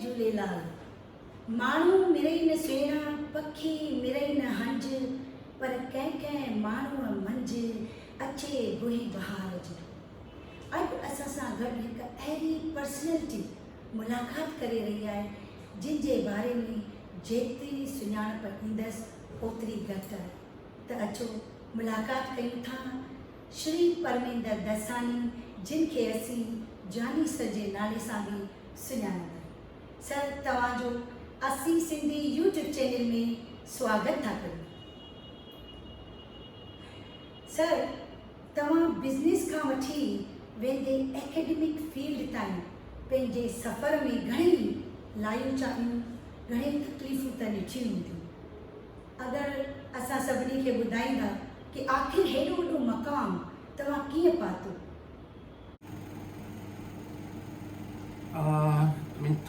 جهوليلال. ماڻهو مرئي نه سهڻا، پکي مرئي نه هنج، پر ڪنهن ڪنهن ماڻهوء منجهه اچي بوء بهار جي. اڄ اسان سان گڏ هڪ اهڙي پرسنلٽي ملاقات ڪري رهي آهي، جن جي باري ۾ جيتري سڃاڻپ ايندس اوتري گهٽ آهي. ته اچو ملاقات ڪيون ٿا شري پرميندر دساني جن کي اسين جاني سر جي نالي سان به سڃاڻندا آهيون. سر توهان جو اسين سنڌي يوٽيوب چينل ۾ سواگت ٿا ڪريون. سر توهان بزنس کان وٺي ويندي اڪيڊمڪ فيلڊ تائين پنهنجي سفر ۾ گهڻي لايون چاڙهيون گهڻي تڪليفون ته ڏٺيون هونديون. اگر اسان سڀني کي ٻڌائيندا ڪي آخر هيڏو وڏو مقام توهان ڪيئن پاتو؟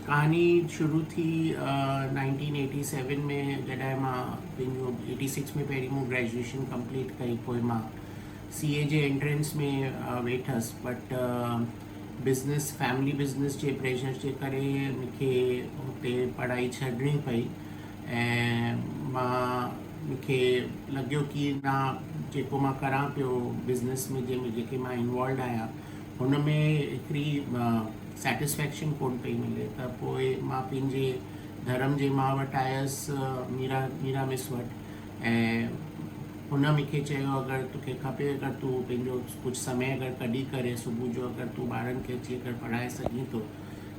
ڪهاڻي شروع ٿي نائنٽين ايٽي سيون ۾ جڏهن مان پنهنجو ايٽي سڪس ۾ پهرين مون گريجوئيشن ڪمپليٽ ڪئي پوء مان سي اي جي انٽرنس ۾ ويٺس بٽ بزنس فيملي بزنس جي پريشر جي ڪري مونکي هتي پڙهائي ڇڏڻي پئي ۽ مان مونکي لڳيو ڪي نه جيڪو مان ڪران پيو بزنس ۾ جنهن ۾ جيڪي مان انوالوڊ آهيان هن ۾ هڪڙي سيٽسفيڪشن ڪون پئي ملي ته پوء مان پنهنجي ڌرم جي ماء وٽ آيس ميرا ميرا مس وٽ ۽ هن مونکي چيو اگر توکي کپي اگر تون پنهنجو ڪجهه سمي اگر ڪڍي ڪري صبح جو اگر تون ٻارن کي اچي اگر پڙهائي سگهين ٿو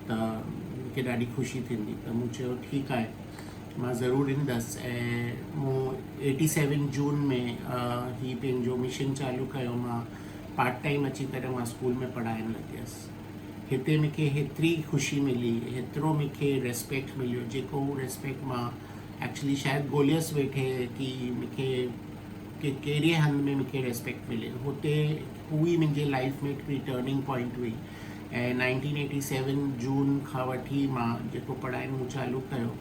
ته مون کي ڏاڍي خوشي ٿيندي ته مون چيو ٺيڪ آهي مان ضرور ايندس ۽ مون ايٽي سيون جون ۾ هي پنهنجو مشن چالو ڪيو مان پارٽ ٽائيم اچي ڪري مان اسڪول ۾ پڙهائڻ لڳيس هتي مون کي هيتري خوشي ملي هيترو مون کي ريسپيڪٽ مليو جيڪو هو ريسپيڪٽ مان ايڪچولي شايد ڳوليس ويٺي ڪي مون کي ڪي ڪهڙي هنڌ ۾ مون کي ريسپيڪٽ ملي هتي هو ئي منهنجي لائف ۾ هڪڙي ٽرننگ پوائنٽ هئي ۽ نائنٽين ايٽي سيون جون کان وٺي مان جيڪو پڙهائڻ مون چالو ڪيو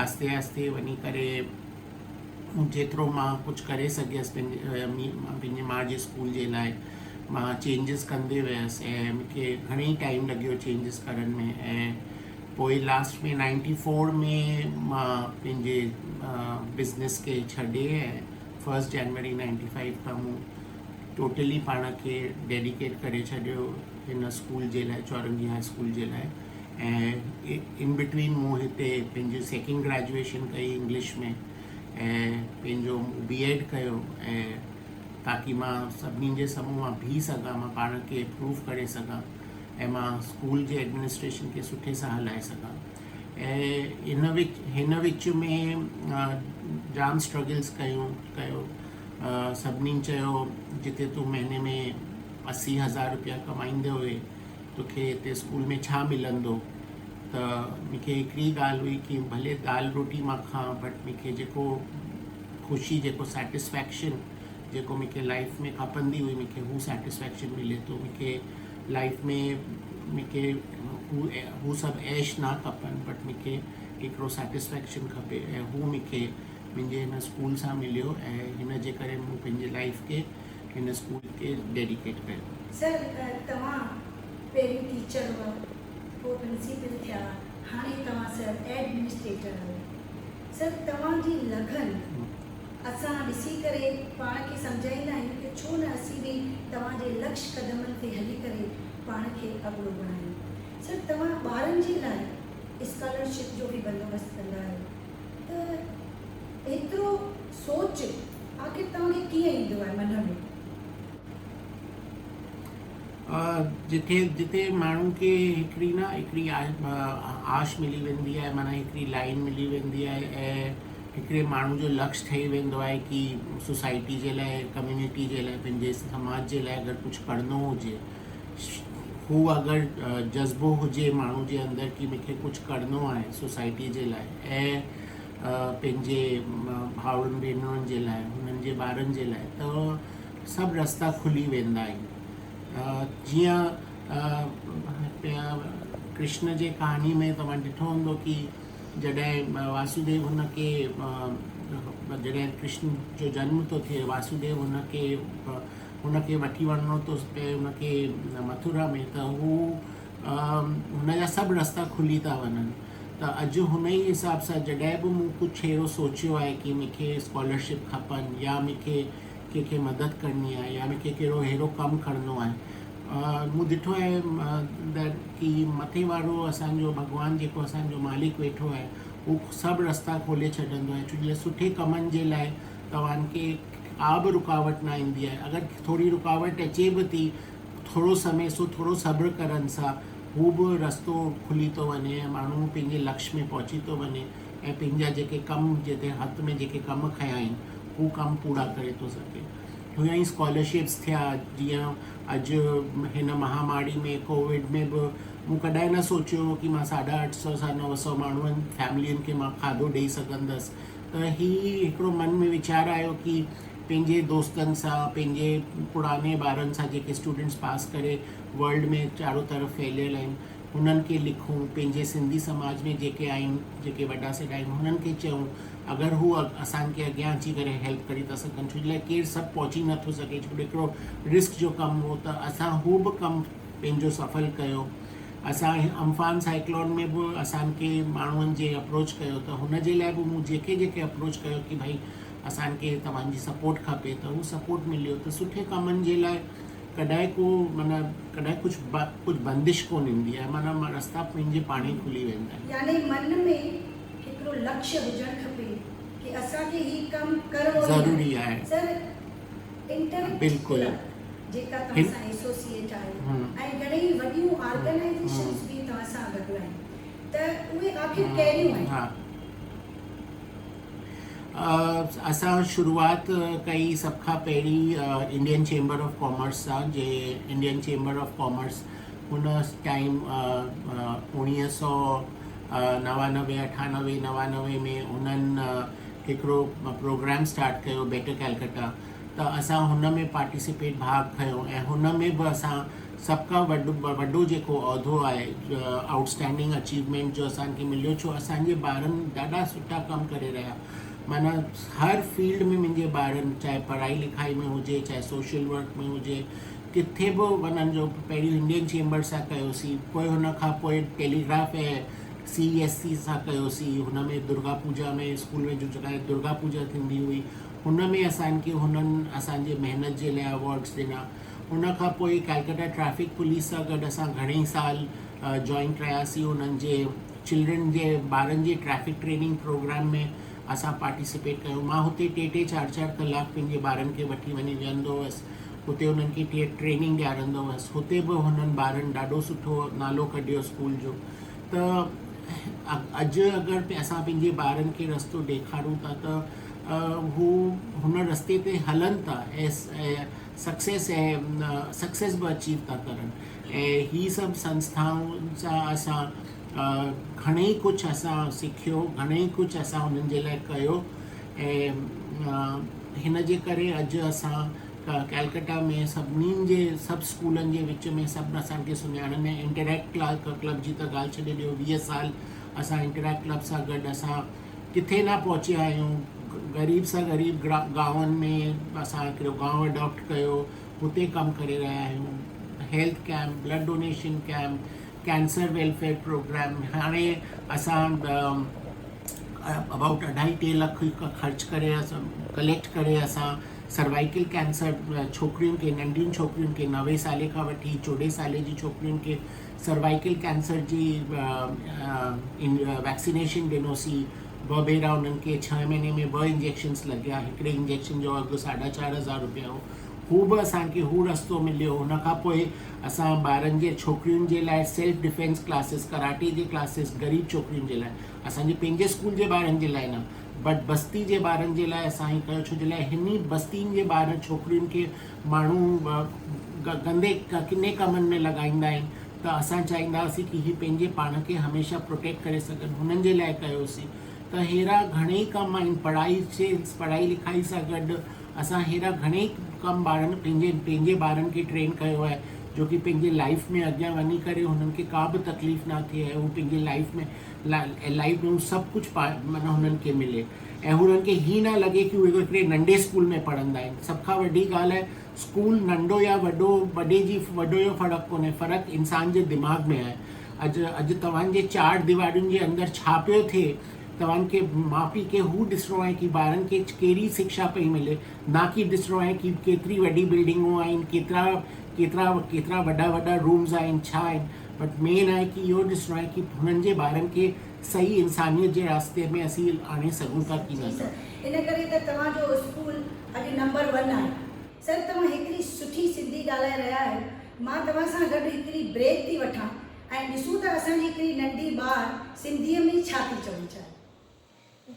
آهستي آهستي وڃي ڪري جيترو مان ڪجهه ڪري سگهيس پنهنجي پنهنجي ماء جي اسڪول جي لاء مان چينجز ڪندي ويس ۽ مونکي گهڻي ٽائيم لڳيو چينجز ڪرڻ ۾ ۽ پوء لاسٽ ۾ نائنٽي فور ۾ مان پنهنجي بزنس کي ڇڏي ۽ فرسٽ جنوري نائنٽي فائيو کان مون ٽوٽلي پاڻ کي ڊيڊيڪيٽ ڪري ڇڏيو هن اسڪول جي لاء چورنگي هاء اسڪول جي لاء ۽ ان بٽوين مون هتي پنهنجي سيڪنڊ گريجوئيشن ڪئي انگلش ۾ ۽ پنهنجو بي ايڊ ڪيو ۽ تاڪي مان سڀني جي سامهون مان بيهي سگهان مان پاڻ کي پروف ڪري سگهان ۽ مان اسڪول جي ايڊمنسٽريشن کي سٺي سان هلائي سگهان ۽ ان وچ هن وچ ۾ جام اسٽرگلس ڪيون ڪيو سڀني چيو جتي تون مهيني ۾ 80,000 روپيا ڪمائيندو هئي توکي هتي اسڪول ۾ ڇا ملندو ته مونکي هڪڙي ڳالهه هئي ڪي ڀلي دال روٽي مان کان بٽ مونکي جيڪو خوشي جيڪو سيٽسفيڪشن جيڪو مونکي لائف ۾ کپندي هئي مونکي هو سيٽسفيڪشن ملي ٿو مونکي لائف ۾ مونکي هو هو سڀ عيش نه کپن بٽ مونکي هڪڙو سيٽسفيڪشن کپي ۽ هو مونکي منهنجي هن اسڪول سان مليو ۽ هن جي ڪري مون پنهنجي لائيف کي هن اسڪول کي ڊيڊيڪيٽ ڪيو. سر توهان پهريون ٽيچر هئا پوء پرنسپل ٿيا هاڻي توهان سر ايڊمنسٽريٽر آهيو سر توهان جي لگن اسان ڏسي ڪري پاڻ کي سمجهائيندا آهيون ته ڇو نه اسين به توهان جي لڪش قدمن تي هلي ڪري پاڻ کي اڳڙو بڻايون سر توهان ٻارن جي لاء اسڪالرشپ جو به بندوبست ڪندا آهيو ته ايترو سوچ آخر توهان کي ڪيئن ايندو آهي من ۾؟ جتي جتي ماڻهو کي هڪڙي نه هڪڙي آش ملي ويندي آهي معنيٰ هڪڙي لائن ملي ويندي آهي ۽ هڪڙي ماڻهو جو لڪش ٺهي ويندو آهي ڪي سوسائٽي جي لاء ڪميونٽي جي لاء پنهنجي سماج جي لاء اگر ڪجهه ڪرڻو هجي هو اگر جذبو هجي ماڻهو جي اندر ڪي مونکي ڪجهه ڪرڻو آهي سوسائٽي جي لاء ۽ پنهنجي ڀائرن ڀينرن جي لاء هنن جي ٻارن جي لاء ته سڀ رستا کلي ويندا آهن جيئن ڪرشن جي ڪهاڻي ۾ توهان ڏٺو هوندو ڪي جڏهن واسوديو هن کي جڏهن ڪرشن جو جنم ٿو ٿئي واسوديو هن کي هن کي وٺي وڃڻو ٿو پئي هن کي مٿرا ۾ ته هو هن جا سڀ رستا کلي ٿا وڃن ته اڄ هن ئي حساب سان جڏهن به مون ڪجهه اهڙو سوچيو آهي ڪي مون کي اسڪالرشپ کپن يا مون کي ڪنهن کي مدد ڪرڻي آهي يا مون کي ڪهڙو اهڙو ڪم ڪرڻو آهي مون ڏٺو آهي ڪي مٿي وارو اسان جو ڀڳوان جيڪو اسان جو مالڪ ويٺو آهي هو سڀ رستا کولي ڇڏندو آهي ڇو جو سٺي ڪمن جي لاء توهان کي ڪا به رڪاوٽ نه ايندي آهي اگر ٿوري رڪاوٽ اچي به ٿي ٿورو سمي سو ٿورو صبر ڪرڻ سان هو به رستو کلي ٿو وڃي ۽ ماڻهو پنهنجي لڪش ۾ پهچي ٿو وڃي ۽ پنهنجا جيڪي ڪم جتي هٿ ۾ جيڪي ڪم کنيا آهن هو ڪم پورا ڪري ٿو سگهي. هيئن ئي اسڪالرشپس ٿيا جيئن اڄ هن مهاماري ۾ ڪووڊ ۾ به مون ڪڏهن نه سوچيو هو ڪي مان ساڍا اٺ سؤ سا نو سؤ ماڻهن فيملين کي مان کاڌو ڏئي سگهندس ته هي هڪڙو من ۾ ويچار آيو ڪي پنهنجي دوستن سان پنهنجي پراڻي ٻارن سان جيڪي اسٽوڊنٽس پاس ڪري ورلڊ ۾ چارو طرف ڦهليل آهن هنن کي لکون پنهنجي سنڌي سماج ۾ جيڪي آهن جيڪي وڏا سڏا آهن هنن کي چئون اگر هو اسان کي اڳيان اچي ڪري هيلپ ڪري ٿا سگهن ڇو جي لاء ڪير سڀ پهچي نٿو سگهي ڇو هڪڙو رسڪ جو ڪم هو ته اسان هو به ڪم پنهنجو سڦل ڪيو اسان امفان سائيڪلون ۾ به اسان کي ماڻهن جي اپروچ ڪيو ته هن جي لاء به مون جيڪي جيڪي اپروچ ڪيو ڪي ڀائي اسان کي توهان جي سپورٽ کپي ته هو سپورٽ مليو ته سٺي ڪمن جي لاء ڪڏهن ڪو معنيٰ ڪڏهن ڪجهه ڪجهه بندش ڪونه ايندي آهي معنيٰ رستا پنهنجي پاڻ ئي کلي ويندا آهن. يعني من ۾ هڪڙو لڪشيه هجڻ کپي ڪي اسان کي هي ڪم ڪرڻو ئي ضروري آهي. سر انٽريڪٽ بلڪل ڪلب جيڪا توهان سان ايسوسيئيٽ آهي ۽ گهڻيئي وڏيون آرگنائيزيشنز به توهان سان گڏ آهن ته اهي آخر ڪهڙيون آهن؟ ها اسان شروعات ڪئي سڀ کان پهرين انڊين چيمبر آف ڪامرس سان جي Indian chamber of commerce in time اوڻيهه سو نوانوي اٺانوي نوانوي ۾ انهن هڪڙو پروگرام اسٽارٽ ڪيو بيٽر ڪلڪٽا ته اسان هن ۾ پارٽيسپيٽ ڀاڳ کنيو ۽ هن ۾ به اسان سڀ کان وڏو وڏو جيڪو عهدو آهي آئوٽ اسٽينڊنگ اچيومينٽ جو اسان کي مليو ڇو اسان جي ٻارن ڏاڍا سٺا ڪم ڪري رهيا معنيٰ هر فيلڊ ۾ منهنجي ٻارن چاهي پڙهائي لکائي ۾ هجي چاهي سوشل ورڪ ۾ هجي ڪٿي به وڃن جو پهريون انڊين چيمبر سان ڪيوسين پوء هن کان پوء ٽيليگراف ۽ سي ايس سي سان ڪيوسين هن ۾ درگا پوجا ۾ اسڪول ۾ جو جڳهه درگا پوجا ٿيندي هئي هن ۾ اسان کي هنن اسان جي محنت جي لاء ايوارڊس ڏنا ان کان پوء ڪلڪتا ٽريفڪ پوليس سان گڏ اسان گهڻي ئي سال جوائنٽ رهياسين انهن جي چلڊرن جي ٻارن جي ٽريفڪ ٽريننگ پروگرام ۾ اسان پارٽيسپيٽ ڪيو مان هتي ٽي ٽي چار چار ڪلاڪ پنهنجي ٻارن کي وٺي وڃي ويهندو هئس هتي انهن کي ٽي ٽريننگ ڏيارندو هئس هتي به هنن ٻارن ڏاڍو سٺو نالو ڪڍيو اسڪول جو ته اڄ اگر اسان پنهنجي ٻارن کي رستو ڏيکارون ٿا ته هو هن رستي تي هلن ٿا ۽ سڪسيس ۽ سڪسيس به اچيو ٿا ڪرن ۽ هي سڀ سنسٿائن سان اسان گهڻي ئي ڪجهه اسان سکيو گهڻي ئي ڪجهه اسان انهن جي لاء ڪيو ۽ هن جي ڪري اڄ اسان ڪلڪتا ۾ سڀني جي سڀ اسڪولن جي وچ ۾ سڀ اسان کي سڃاڻن ۽ انٽريڪٽ ڪلب جي ته ڳالهه ڇڏي ڏيو 20 سال اسان انٽريڪٽ ڪلب سان گڏ اسان ڪٿي نه پهچيا آهيون غريب سان غريب گانون ۾ اسان هڪڙو گانو اڊاپٽ ڪيو هتي ڪم ڪري رهيا آهيون health camp blood donation camp cancer welfare programme هاڻي اسان ابائوٽ اڍائي ٽي لک خرچ ڪري اسان ڪليڪٽ ڪري اسان سروائيڪل ڪينسر ڇوڪرين کي ننڍين ڇوڪرين کي نوي سالي کان وٺي چوڏهين سالي جي ڇوڪرين کي سروائيڪل ڪينسر جي ويڪسينيشن ڏنوسين ٻه ڀيرا انهن کي ڇهه مهيني ۾ ٻه انجيڪشنس لڳيا هڪڙي انجيڪشن جو اگهه ساڍا چار هزار روپيا هو هو به اسان کي هو رستو مليو هن کان پوء اسان ٻارن جي ڇوڪرين جي لاء سيلف ڊفينس ڪلاسز ڪراٽي جي ڪلاسز غريب ڇوڪرين جي لاء اسان جي پنهنجي اسڪول جي ٻارن جي لاء نه بٽ بستي جي ٻارن جي لاء اسان هي ڪيو ڇو جي لاء هن ئي بستين جي ٻارن ڇوڪرين کي ماڻهو گندي ڪني ڪمن ۾ لڳائيندا آهن ته اسان چاهيندا هئاسين ڪي هي پنهنجي پاڻ کي هميشه پروٽيڪٽ ڪري سگهن هنن جي لاء ڪيوسين ته ههڙا گهڻي ڪم آهن پڙهائي جي پڙهائي لکائي سان گڏ اسان ههڙا گهڻي ڪم ٻارن پنهنجي پنهنجي ٻارن کي ٽرين ڪيو آهي جو ڪي پنهنجي لائف ۾ اڳيان وڃي ڪري هنن کي ڪا به تڪليف نه ٿئي ۽ هو پنهنجي لائف ۾ لائف ۾ هو سڀ ڪجهه معنيٰ هنن کي ملي ۽ هنن کي هي نه لڳي ڪي اهي هڪڙي ننڍي اسڪول ۾ پڙهندا آهن سڀ کان وڏي ڳالهه آهي اسڪول ننڍو يا وڏو وڏي جي وڏو جو فرق ڪونهي فرق انسان جي دماغ ۾ آهي. اڄ اڄ توهان جي چار ديوارين جي اندر ڇا پيو ٿئي توهان کي ماء پيء کي هو ڏسڻو آهي ڪي ٻارن کي ڪهڙي شڪشا پئي ملي نه ڪي ڏسڻو آهي ڪي ڪيتري وڏي بلڊنگون آهن ڪيترا ڪيترا ڪيترا وڏا وڏا رومز آهن ڇا آهن بٽ مين آهي ڪي اهو ڏسڻو آهي ڪي هنن جي ٻارن کي صحيح انسانيت جي راستي ۾ اسين آڻي سگهون ٿا ڪي جي نه سر ان ڪري ته توهان جو اسڪول اڄ نمبر ون آهي. سر توهان هيتري سٺي سنڌي ڳالهائي رهيا آهيو مان توهان سان گڏ هڪڙي بريڪ ٿي وٺان ۽ ڏسون ته اسان جي هڪڙي ننڍي ٻار سنڌيء ۾ ڇا ٿي چوڻ چاهي.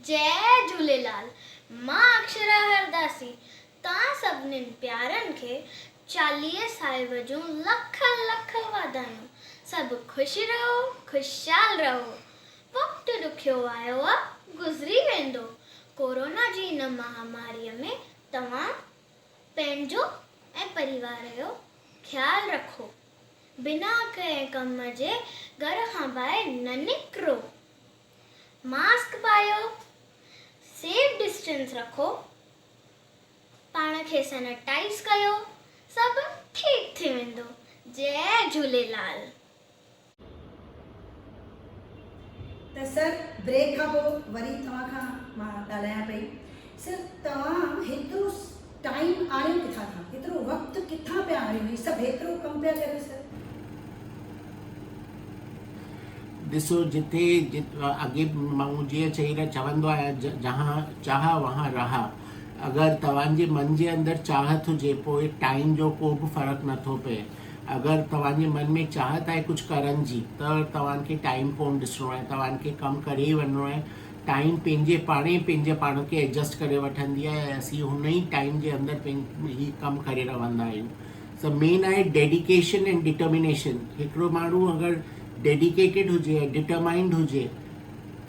جئي جهوليلال مان اڪشرا هرداسي توهان سڀنين پيارن کي 40 صاحب جون لک لک واڌايون سڀ خوش رهو خوشحال رهو وقت ڏکيو آيو آ گذري ويندو ڪورونا جي هن مهاماري ۾ توهان پنهنجو ۽ پريوار جو خيال رکو. بنا ڪنهن ڪم جي گهر کان ٻاهر نه نڪرو. ماسڪ پايو، سيف ڊسٽنس رکو، پاڻ کي سينيٽائيز ڪيو، سڀ ٺيڪ ٿي ويندو. جئي جهوليلال. ته سر بريڪ کان پوء وري توهان کان مان ڳالهايان پئي سر توهان هيترو ٽائيم آڻيو ڪٿان ٿا هيترو وقت ڪٿان پيا آڻيو هي سڀ هيترو ڪم پيا ڪريو سر. ڏسو جتي اڳي مان جيئن چئي رهيا چوندو آهيان جهان چاهه وهان راهه اگر توهان جي من جي اندر چاهت هجي پوء ٽائيم جو ڪو به فرق نٿو پئي اگر توهان جي من ۾ چاهت آهي ڪجهه ڪرڻ جي ته توهان کي ٽائيم ڪونه ڏسڻو آهي توهان کي ڪم ڪري ئي وڃڻو آهي ٽائيم پنهنجي پاڻ ئي پنهنجي پاڻ کي ايڊجسٽ ڪري وٺندي آهي ۽ اسين هن ئي ٽائيم جي اندر هي ڪم ڪري رهندا آهيون سو مين آهي ڊيڊيڪيشن ۽ ڊٽرمينيشن هڪڙو ماڻهو اگر ڊيڊيڪيٽيڊ هجي ۽ ڊٽرمائنڊ هجي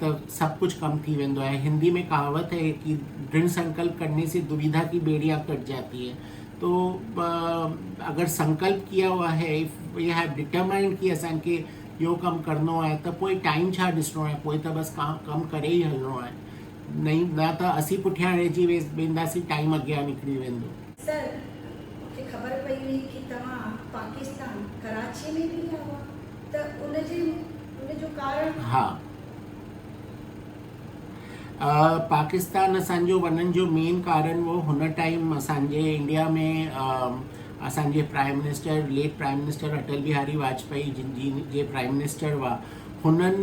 ته سڀ ڪجهه ڪم ٿي ويندو آهي هندي ۾ ڪهاوت هي ڪي درڙھ سنڪلپ ڪرني سي دويڌا ڪي ٻيڙيان ڪٽ جاتي هي تو اگر سنڪلپ ڪيا هوا هي if we have determined ڪي اسان کي اهو ڪم ڪرڻو آهي ته پوء ٽائيم ڇا ڏسڻو آهي پوء ته بس ڪم ڪري ئي هلڻو آهي نه نه ته اسين پٺيان رهجي وينداسين ٽائيم اڳيان نڪري ويندو. سر مون کي خبر پئي هئي ڪي توهان پاڪستان ڪراچي ۾ به ويا هئا ته ان جي ان جو ڪارڻ. ها پاڪستان اسان جو وڃڻ جو مين ڪارڻ هو هن ٽائيم اسان جي انڊيا ۾ اسان جي prime minister late prime minister Atal Bihari Vajpayee جن جي جي پرائيم منسٽر هئا هنن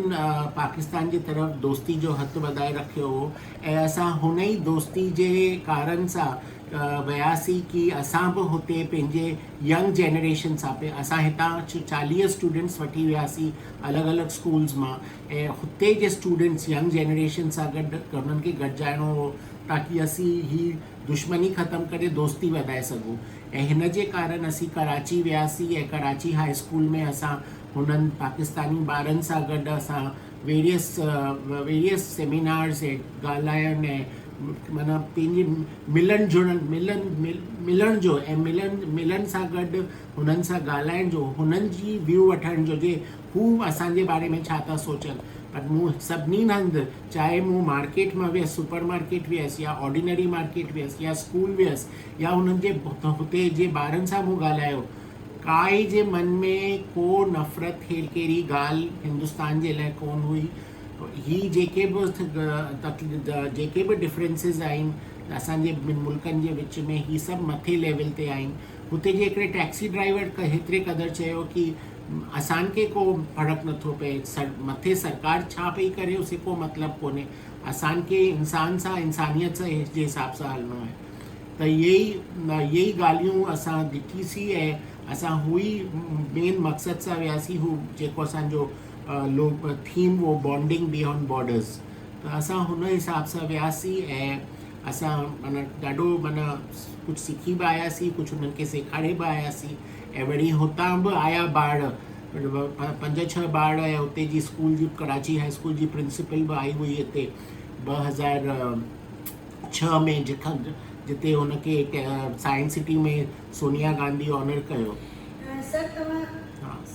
پاڪستان جي طرف دوستي جو هٿ وڌائي رکيو هو ۽ اسان هن ئي دوستي جي ڪارڻ سان وياسين ڪي اسان به هتي پنهنجي ينگ جنريشن سان اسان هتان 40 اسٽوڊنٽس وٺي وياسين الڳ الڳ اسڪولز مان ۽ هتي جي اسٽوڊنٽس ينگ جنريشن سان گڏ انهن کي گڏجائڻو هو تاڪي اسين هي دشمني ختم ڪري دوستي وڌائي سگهون ۽ هن جي ڪارڻ اسين ڪراچي وياسين ۽ ڪراچي هاء اسڪول ۾ اسان هنن پاڪستاني ٻارن سان گڏ اسان ويريس ويريس سيمينارز ۽ ڳالهائڻ ۽ معنيٰ پنهنجي ملڻ جلڻ ملن ملڻ جو ۽ ملن ملڻ سان گڏ هنن سان ڳالهائڻ جو هنن جي ويو وٺڻ جو جي هو اسان جي باري ۾ ڇا ٿا سوچن پر مون سڀني هنڌ چاهي مون مارڪيٽ مان ويس سپر مارڪيٽ ويس يا آرڊينري مارڪيٽ ويس يا اسڪول ويس يا هنن جي هتي جي ٻارن سان مون ڳالهايو ڪائي جي من ۾ ڪو نفرت هير ڪهڙي ڳالهه هندستان جي لاء ڪون هئي هي جيڪي به جيڪي به ڊفرنسز آهن اسان جي ٻن ملڪن جي وچ ۾ هي سڀ مٿي ليول تي آهن هتي جي هڪڙي ٽيڪسي ڊرائيور هيتري قدر چيو ڪي اسان کي ڪو فرق نٿو پئي سر مٿي سرڪار ڇا پئي ڪري اسي ڪو مطلب ڪونهي اسان کي انسان سان انسانيت سان جي حساب سان هلڻو آهي ته اهي ئي اهي ئي ڳالهيون اسان ڏٺي سي ۽ اسان هو ئي مين مقصد سان وياسي هو جيڪو اسان جو لوگ ٿيم هو بانڊنگ بيانڊ بارڊرز ته اسان هن حساب سان وياسي ۽ اسان معنيٰ ڏاڍو معنيٰ ڪجهه سکي به آياسي ڪجهه هنن کي سيکاري به آياسي ۽ وري هتان به آيا ٻار پنج ڇهه ٻار ۽ اتي جي اسڪول جي ڪراچي هاء اسڪول جي پرنسپل به آئي هئي هتي 2006 ۾ جتان جتي هن کي science city ۾ Sonia Gandhi honour ڪيو. سر توهان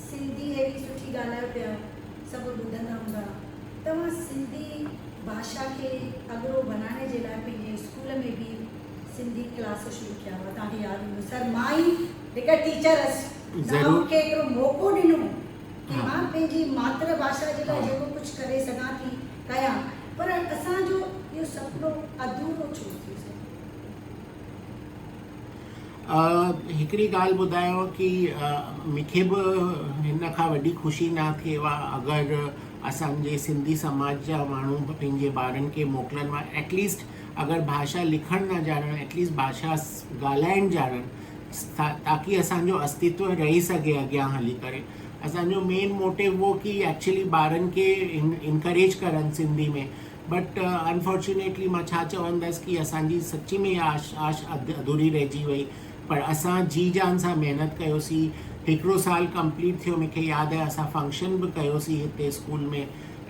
سنڌي اهڙي سٺي ڳالهايو پيا سڀ ٻڌندا هوندا توهان سنڌي ڀاشا کي اڳرو بنائڻ جي لاء پنهنجي اسڪول ۾ به سنڌي ڪلاس شروع ڪيا هئا توهان کي ياد هوندو سر مان ئي هڪ ٽيچر هيس توهان مون کي هڪڙو موقعو ڏنو ڪي مان پنهنجي ماتر ڀاشا جي لاء جيڪو ڪجهه ڪري سگهان ٿي ڪيان پر اسان جو اهو سپنو اڌورو ڇو ٿي سگهيو؟ هڪڙي ڳالهه ٻڌايانو ڪي مونکي به هن کان وڏي خوشي نه ٿئي ها اگر اسان جي سنڌي سماج جا ماڻهو به پنهنجي ٻارن کي موڪلن ها ايٽليسٽ اگر ڀاشا لکڻ نه ڄاڻن ايٽليسٽ ڀاشا ڳالهائڻ ڄاڻن تاڪي اسان جو استتو رهي سگهي اڳيان هلي ڪري اسان جو مين موٽو هو ڪي ايڪچولي ٻارن کي انڪريج ڪرن سنڌي ۾ بٽ انفارچونيٽلي مان ڇا چوندس ڪي اسان جي سچي ۾ آش آش اڌوري رهجي وئي پر اسان جي جان سان محنت ڪيوسي هڪڙو سال ڪمپليٽ ٿيو مونکي ياد آهي اسان فنڪشن به ڪيوسي هتي اسڪول ۾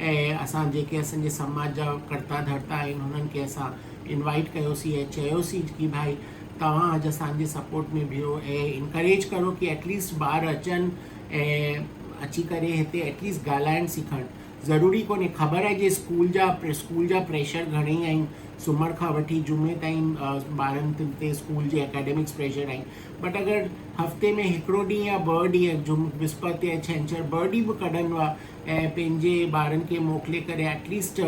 ۽ اسان جيڪي اسان جي سماج جا ڪرتا ڌرتا آهن هنن کي اسان انوائٽ ڪيوسي ۽ چيوسي ڪي ڀائي توهان اڄ اسان جي سپورٽ ۾ بيهو ۽ انڪريج ڪرو ڪي ايٽليسٽ ٻار اچن ۽ اچي ڪري هتي ايٽليسٽ ڳالهائڻ سکن ضروري ڪونهي خبر آهي جي اسڪول جا اسڪول جا پريشر گهڻي ئي آهن سومر کان وٺي جمعي تائين ٻارن تي اسڪول جي اڪيڊمڪس پريشر آهن بٽ اگر هفتي ۾ هڪڙو ڏينهن يا ٻه ڏينهن جم وسپت يا ڇنڇر ٻه ڏينهن به ڪڍن هئا ۽ پنهنجي ٻارن کي موڪلي ڪري ايٽليسٽ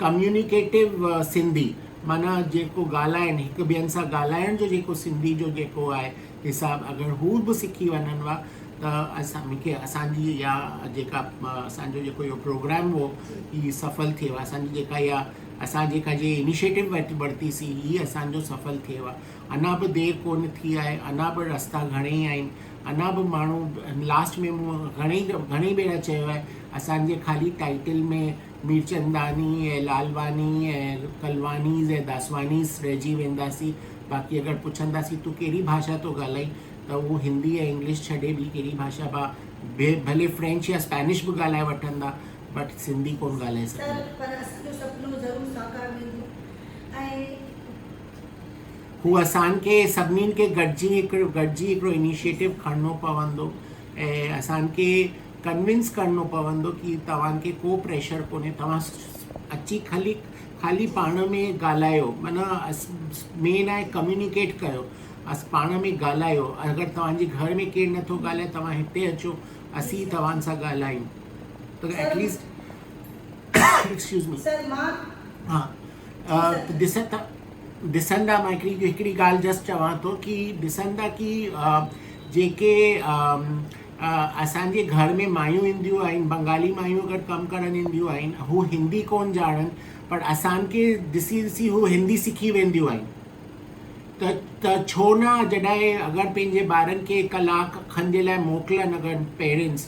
ڪميونيڪيٽو سنڌي معنيٰ جيڪو ڳالهائن هڪ ٻين سان ڳالهائڻ جو جيڪو سنڌي جو جيڪو آهي حساب اگر هو به سکي وڃن ها ته اسان مونکي اسان جي اها جيڪا اسان جو جيڪو اهو پروگرام هو هي سڦل ٿئي ها اسان جي جيڪا اها اسان جيڪا جي انيشيٽو ورتي سي هي اسان جو سڦل ٿئي ها اڃا به دير ڪونه ٿي آهي اڃا به رستا گهڻي ئي آهن اڃا به ماڻهو لاسٽ ۾ مون گهڻي گهڻي ڀيرا چيو آهي اسان جي خالي ٽائيٽل ۾ ميرچنداني ۽ لالواني ۽ ڪلوانيز ۽ داسوانيز رهجي وينداسين باقي اگر پڇنداسين تون ڪهڙي ڀاشا ٿو ڳالهائين ته هو هندي ۽ انگلش ڇڏي ٻي ڪهڙي ڀاشا با ڀلي فرينچ يا اسپينش به ڳالهائي وٺندا بٽ سنڌي ڪونه ڳالهائي سر سگهندا. پر اسان جو سپنو ضرور ساڪار ويندو ۽ هو اسان کي سڀنين کي گڏجي هڪڙو گڏجي هڪڙو انيشيٽو کڻڻو پوندو ۽ اسان کي ڪنوينس ڪرڻو پوندو ڪي توهان کي ڪو پريشر ڪونهي توهان اچي خالي خالي پاڻ ۾ ڳالهايو معنيٰ مين آهي ڪميونيڪيٽ ڪيو اس پاڻ ۾ ڳالهايو اگر توهان جي گهر ۾ ڪير نٿو ڳالهائي توهان هتي اچو اسين توهان سان ڳالهايون ته ايٽليسٽ ايڪسڪيوز مي سر مان ها ڏسندا ڏسندا مان هڪڙي هڪڙي ڳالهه جسٽ چوان ٿو ڪي ڏسندا ڪي جيڪي اسان جي گهر ۾ مايون اينديون آهن بنگالي مايون اگر ڪم ڪرڻ اينديون آهن هو هندي ڪون ڄاڻن پر اسان کي ڏسي ڏسي هو هندي سکي وينديون آهن ته ته ڇو نه جڏهن اگر پنهنجي ٻارن کي ڪلاڪ کن جي لاء موڪلن اگر پيرنٽس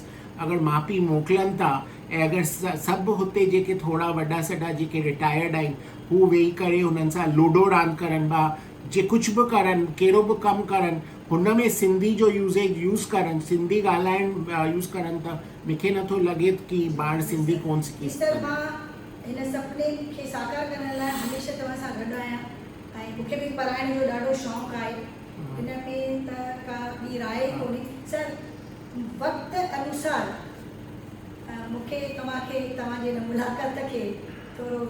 اگر ماء پيء موڪلن ٿا ۽ اگر سڀ هتي جيڪي ٿورا وڏا سڏا جيڪي رٽائرڊ آهن هو ويهي ڪري هنن سان لوڊو راند ڪرن با جي ڪجهه به ڪرن ڪهڙو به ڪم ڪرن هن ۾ سنڌي جو يوزيج يوز ڪرن سنڌي ڳالهائڻ يوز ڪرن ته مونکي نٿو لڳي ڪي ٻار سنڌي ڪون سکي جي سر سگهندا. مان هن سپني کي ساڪار ڪرڻ لاء هميشه توهان سان گڏ آهيان ۽ مونکي به پڙهائڻ جو ڏاڍو شوق آهي ان ۾ ته ڪا ٻي راء ئي ڪونهي سر وقت انوسار مونکي توهان کي توهان جي هن ملاقات کي ٿورو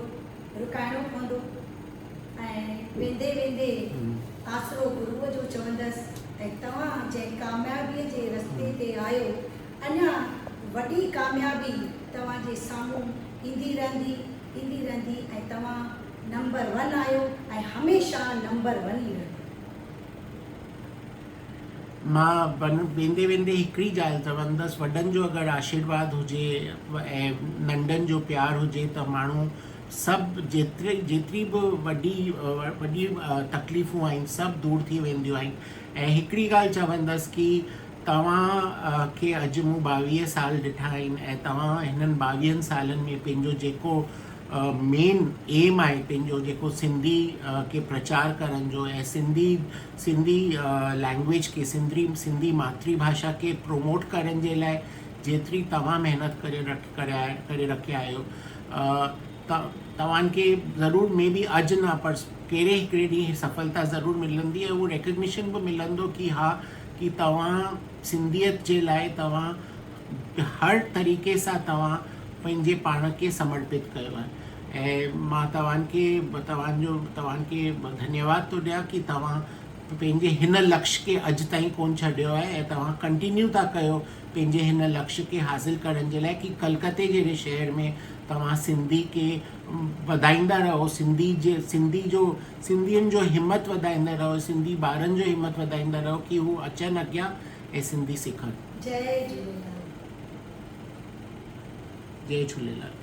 رڪائڻو پوندو ۽ ويندي ويندي آسرو گروء جو چوندس ۽ توهان جنهن ڪاميابيء جي رستي تي آهيو، اڃا وڏي ڪاميابي توهان جي سامهون ايندي رهندي، ايندي رهندي ۽ توهان نمبر ون آهيو ۽ هميشه نمبر ون ئي رهندو. مان ويندي ويندي هڪڙي ڳالهه چوندس، وڏن جو اگر آشيرواد هجي ۽ ننڍن جو پيار هجي ته ماڻهو سڀ جيتري جيتري به وڏي وڏي تڪليفون آهن سڀ دور ٿي وينديون آهن ۽ هڪڙي ڳالهه چوندس ڪي توهان کي اڄ مون 22 سال ڏٺا آهن ۽ توهان هنن 22 سالن ۾ پنهنجو جيڪو مين ايم آهي پنهنجو جيڪو سنڌي کي پرچار ڪرڻ جو ۽ سنڌي سنڌي لينگويج کي سنڌي سنڌي ماتري ڀاشا کي پروموٽ ڪرڻ جي لاء جيتري توهان محنت ڪري ڪري رکيا آهيو ته توهان کي ضرور مي بي اڄ نه پر ڪهڙي هڪڙي ڏينهن سڦلتا ضرور ملندي ۽ اهو ريڪگنيشن به ملندو ڪي ها ڪي توهان سنڌيت جي لاء توهان هر طريقي سان توهان پنهنجي پاڻ کي سمرپت ڪيو آهي ۽ مان توهان کي توهان جو توهان کي ڌنيواد ٿو ڏيان ڪي توهان پنهنجي هن لڪش کي اڄ تائين ڪونه ڇڏيو آهي ۽ توهان ڪنٽينيو ٿا ڪيو پنهنجي هن لڪش کي حاصل ڪرڻ جي لاء ڪي ڪلڪتي جهڙي شهر ۾ توهان سنڌي کي وڌائيندا رهو سنڌي جي سنڌي جو سنڌين جو همت وڌائيندا رهو سنڌي ٻارن جو همت وڌائيندا رهو ڪي هو اچن اڳيان ۽ سنڌي سکن. جئي جهوليلال. جئي جهوليلال.